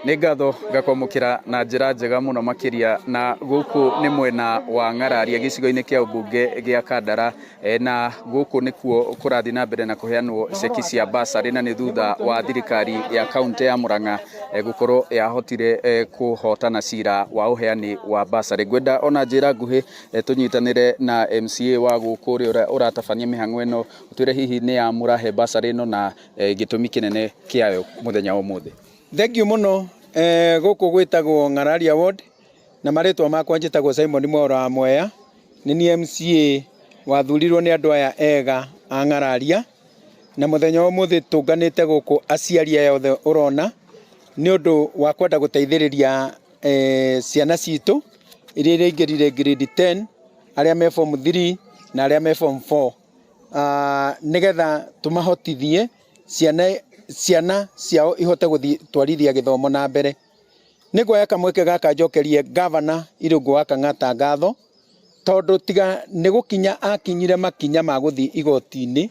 Nĩ ngatho ngakwamũkĩra na njĩra njega mũno makĩria, na gũkũ nĩ mwena wa Ng'araria gĩcigo-inĩ kĩa ũmbunge gĩa Kandara, na gũkũ nĩkuo kũrathiĩ na mbere na kũheanwo ceki cia bursary, na nĩ thutha wa thirikari ya kaũntĩ ya Murang'a gũkorwo yahotire kũhotana cira wa ũheani wa bursary. Ngwenda ona njĩra nguhĩ tũnyitanĩre na MCA wa gũkũ ũrĩa ũratabania mĩhang'o ĩno, ũtwĩre hihi nĩ ya mũrahe bursary ĩno na gĩtũmi kĩnene kĩayo mũthenya wa ũmũthĩ. Thengiũ mũno. Gũkũ gwĩtagwo Ng'araria Ward na marĩtwa makwa njĩtagwo Simon Mwaura wa Mwea. Nĩ niĩ MCA wathurirwo nĩ andũ aya ega a Ng'araria, na mũthenya wa ũmũthĩ tũnganĩte gũkũ aciari aya othe ũrona nĩ ũndũ wa kwenda gũteithĩrĩria ciana citũ iria iraingĩrire grade 10, arĩa me form 3 na arĩa me form 4, nĩgetha tũmahotithie ciana ciao ihote gũtwarithia gĩthomo na mbere. Nĩ nguoya kamweke gaka njokerie Gavana Irũngũ wa Kang'ata ngatho, tondũ tiga nĩ gũkinya akinyire makinya ma gũthiĩ igoti-inĩ,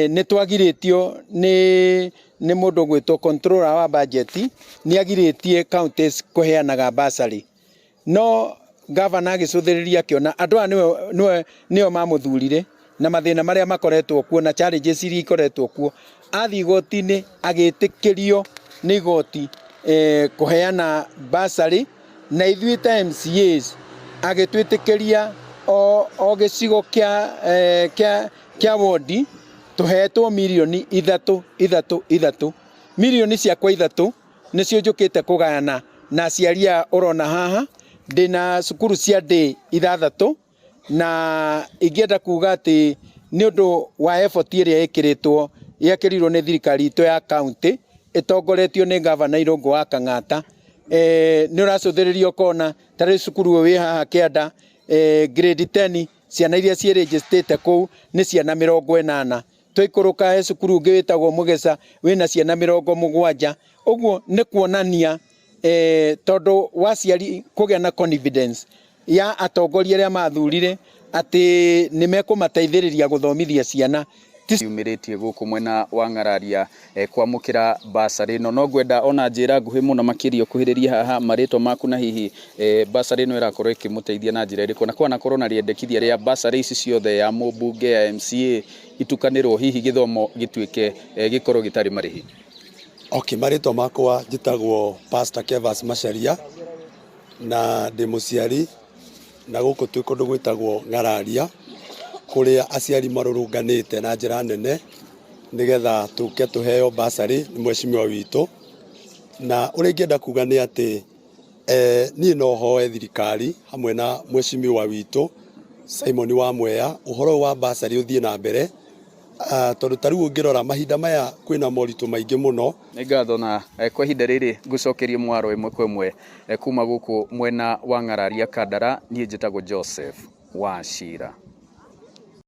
nĩ twagirĩtio nĩ mũndũ ũgwĩtwo controller wa budget, nĩ agirĩtie counties kũheanaga bursary. No gavana agĩcũthĩrĩria akĩona andũ aya nĩwe nĩo mamũthurire na mathĩna marĩa makoretwo kuo na challenges iria ikoretwo kuo, athiĩ igoti-inĩ agĩtĩkĩrio nĩ igoti kũheana bursary, na ithuĩ ta MCAs agĩtwĩtĩkĩria o gĩcigo kĩa wondi tũhetwo mirioni 3 3 3. Mirioni ciakwa 3 nĩcio njũkĩte kũgayana na aciari aya ũrona haha. Ndĩna cukuru cia day 6, na ingĩenda kuga atĩ nĩ ũndũ wa effort ĩrĩa ĩkĩrĩtwo yekĩrirwo nĩ thirikari itũ ya county ĩtongoretio nĩ Gavana Irũngũ wa Kang'ata. Nĩ ũracũthĩrĩria ũkona ta rĩu cukuru ũyũ wĩ haha kĩanda, grade 10, ciana iria ciĩrĩnjĩstĩte kũu nĩ ciana 80. Twaikũrũka he cukuru ũngĩ wĩtagwo Mũgeca wĩna ciana 70. Ũguo nĩ kuonania tondũ wa aciari kũgĩa na confidence ya atongoria arĩa mathurire atĩ nĩ mekũmateithĩrĩria gũthomithia ciana. Yumĩrĩtie gũkũ mwena wa Ng'araria kwamũkĩra bursary ĩno, no ngwenda ona njĩra nguhĩ mũno makĩria ũkuhĩrĩrie haha marĩtwa maku na hihi bursary ĩno ĩrakorwo ĩkĩmũteithia na njĩra ĩrĩkũ, na kwanakorwo na rĩendekithia rĩa bursary ici ciothe ya mũmbunge, ya MCA itukanĩrwo hihi gĩthomo gĩtuĩke gĩkorwo gĩtarĩ marĩhi. Okay, marĩtwa makwa njĩtagwo Pastor Kevas Macharia na ndĩ mũciari, na gũkũ twĩ kũndũ gwĩtagwo Ng'araria kũrĩa aciari marũrũnganĩte na njĩra nene nĩgetha tũke tũheo bursary nĩ mheshimiwa witũ. Na ũrĩa ingĩenda kuga nĩ atĩ niĩ no hoe thirikari hamwe na mheshimiwa witũ Simon wa Mwea ũhoro ũyũ wa bursary ũthiĩ na mbere, tondũ ta rĩu ũngĩrora mahinda maya kwĩna moritũ maingĩ mũno. Nĩ ngatho, na kwa ihinda rĩrĩ ngũcokerie mwaro ĩmwe kwa ĩmwe kuma gũkũ mwena wa Ng'araria Kandara. Niĩ njĩtagwo Joseph Wachira.